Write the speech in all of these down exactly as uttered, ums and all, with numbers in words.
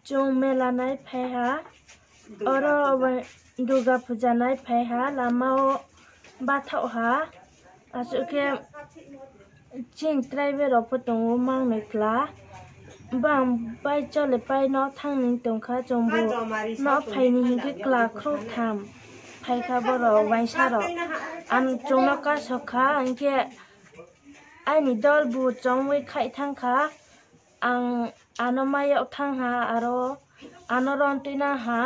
Chwng mela nai phai ha, oro Durga Puja nai phai ha, lama o bathok ha, aswk khe chini tribe rok pho tongo mangnoi kla, bang bai chole pai no thang ni tong kha, chwng bo no phai ni hinkhe kla khro tham phai kha borok uaisa rok, ang chwng no kasok kha, hinkhe aini dol bu chongwi khai thang kha, ang ano ma yok thang ha, aro ano ron twi na ha.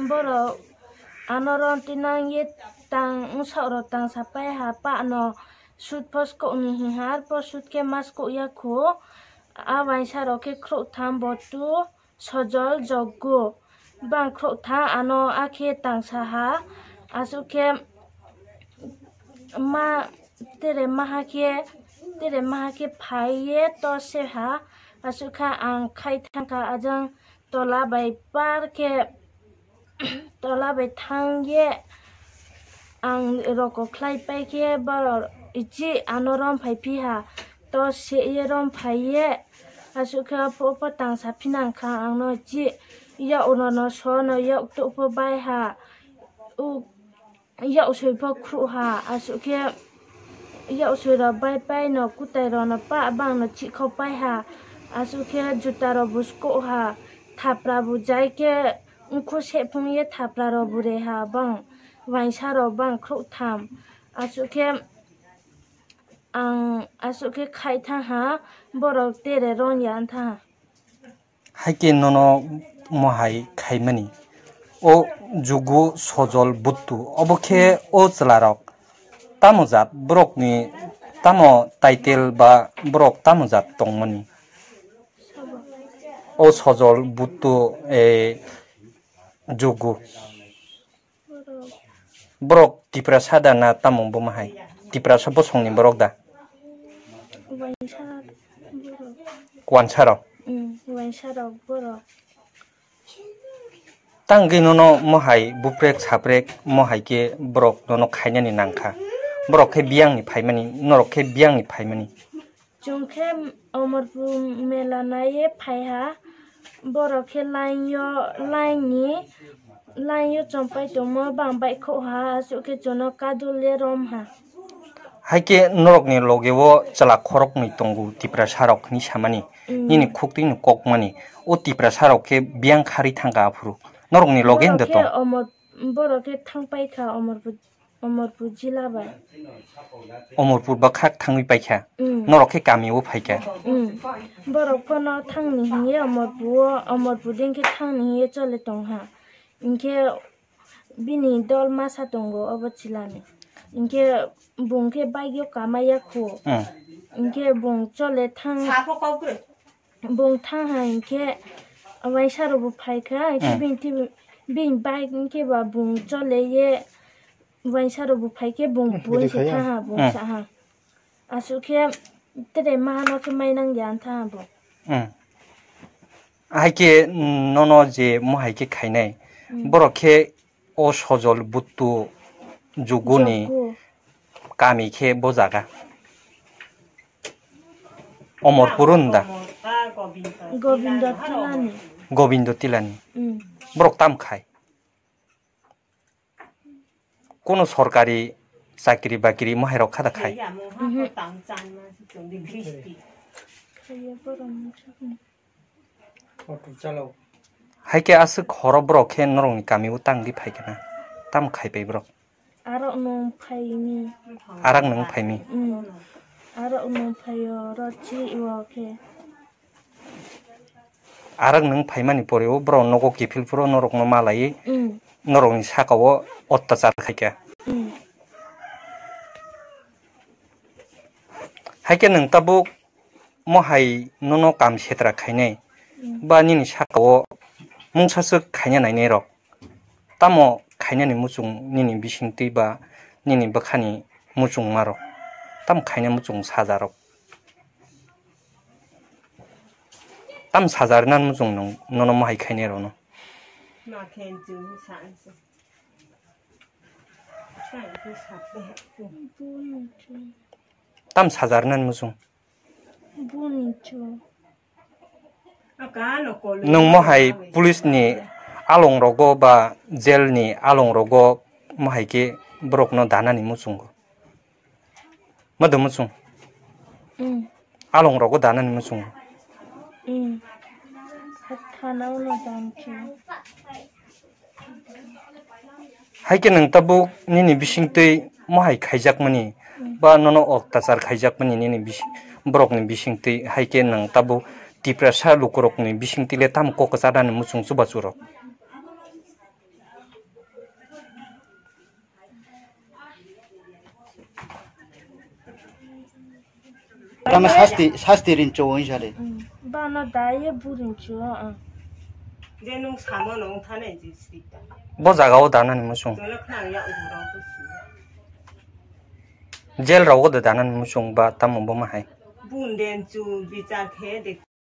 Borok ano ron twi nang ye tang wngsa rok tang sa pai ha, pa no sut phos kok ni hi ha, arpor sut khe mas kok ya khu. A uaisa rok khe khro tham, botu, sojol, joggu. Bang khro tha ano akhe tang sa ha, aswk khe ma tere maha khe, tere maha khe phai ye to se ha, aswk kha ang khai thang kha ajang tola bai par khe tola bai thang ye ang roko khlai pai khe borok ichi ano rom phai phi ha, to se ye rom phai ye aswk khe opho opho tang sa phi nang kha ang no ichi ya uno no so no yok to pho bai ha. U Yaksoi pho khruh ha, aswk khe yaksoi rok bai pai no kwtai rok no pa bang no chihkhok pai ha, aswk khe juta rok bo sukok ha, thapra bo jai khe nkhu sephung ye thapra rok bo re ha, bang uaisa rok bang khruh tham, aswk khe ang aswk khe khai thang ha, borok tere ron ya wng thang ha. Hai khe nono mohai khaimani. O jugo sojol buttu. Obo khe o chwlarok tamo jat borokni tamo title ba borok tamo jat tongmani? O sojol buttu, eh, jugo. Borok Tiprasa da na tamo buma hai? Tiprasa bosongni borok da? Waisa borok. Kuansa rok? Mm, waisa rok borok. Tangwi nono mohai buprek saprek mohai khe borok nono khainani nangkha. Borok khe biyangni phaimani, norok khe biyangni phaimani. Chwng khe Omorpur mela naiye phai ha, borok khe line yo, line ni, line yo chompai tongmo bang baihkhouh ha, aswk khe chwngno kadul ye rom ha. Hai khe norokni loge o chwla khoroknwi tongo Tiprasa rok hinwi samani, Mm. nini khuktwino kokmani, o Tiprasa rok khe biyang kharwi thangkha aphuru, norokni loge Borok wngda khe tong? Omor-, borok khe thangpai kha Omorpur. Omorpur jila bai. Omorpur bwkhak thangwi paikha. Mm. Norok khe kami o phaikha. Mm. Borok phano thangni hiye Omorpur o, Omorpur din khe thangni hiye chole tongha. Hinkhe bini dol masa tongo obo chilani. Hinkhe bung khe bike o kamaya khu. Mm. Hinkhe bung chole thang. Bung thang hai hinkhe waisa rok bo phai kha, hinkhe Mm. bini twi-, bini bike hinkhe ba bung chole ye waisa rok bo phai khe bung Mm, bui bini se khai ya? Thang ha, bung Mm. sa ha. Aswk khe tere ma no khe mai nang ya wng thang ha bo. Mm. Hai khe, mm, nono je mohai khe khainai, Mm. borok khe o sojol buttu juguni Jogo. Kami khe bo jaga? Omorpur hwn da? Gobindo Tilani. Gobindo Tilani. Mm. Borok tam khai? Kono sorkari chakri bakri mohai rok kha da khai? Mhm. Hai khe aswk horo borok khe norokni kami o tang di phai khe na? Tam khai pai borok? Arok nwng phaini. Arak nwng phaini? Mm. Arok nwng phaio, oro chiri o khe. Arak nwng phaimani pore o borok nogo kiphil phuru norokno malaiwi Mm. norokni saka o ottachar khai kha. Mm. Hai khe nwng tabuk mohai nono kam setra khainai, Mm. ba nini saka o mungsa swk khaina nainai rok, tamo khainani muchung nini bisingtwi ba nini bwkhani muchungmarok, tamo khaina muchung sajarok, tamo sajar nani muchung nwng nono mohai khainai rokno? Tam sajar nani muchung? Boni cho. Nwng mohai police ni along rogo ba jail ni along rogo mohai khe borok no danani muchungo. Mado muchung. Mm. Along rogo danani muchungo. Mm. Thana ulo dan khe. Hai khe nwng tabuk nini bisingtwi mohai khaijakmani ba nono oktachar khaijakmani nini bisi-, borokni bisingtwi hai khe nwng tabuk Tiprasa lukurokni bisingtwi le tamo kok kwchanani muchung chubachu rok? Tamo sasti, sasti rincho wng sale. Mm. Bana daye bu rincho, ah. Je nwng samo nwng thane je sita. Bo jaga o danani muchung. Tolo khna ya ugurok ko si. Jail rogo de danani muchung ba tamo bo mahai. Bun den chu bichar khe de.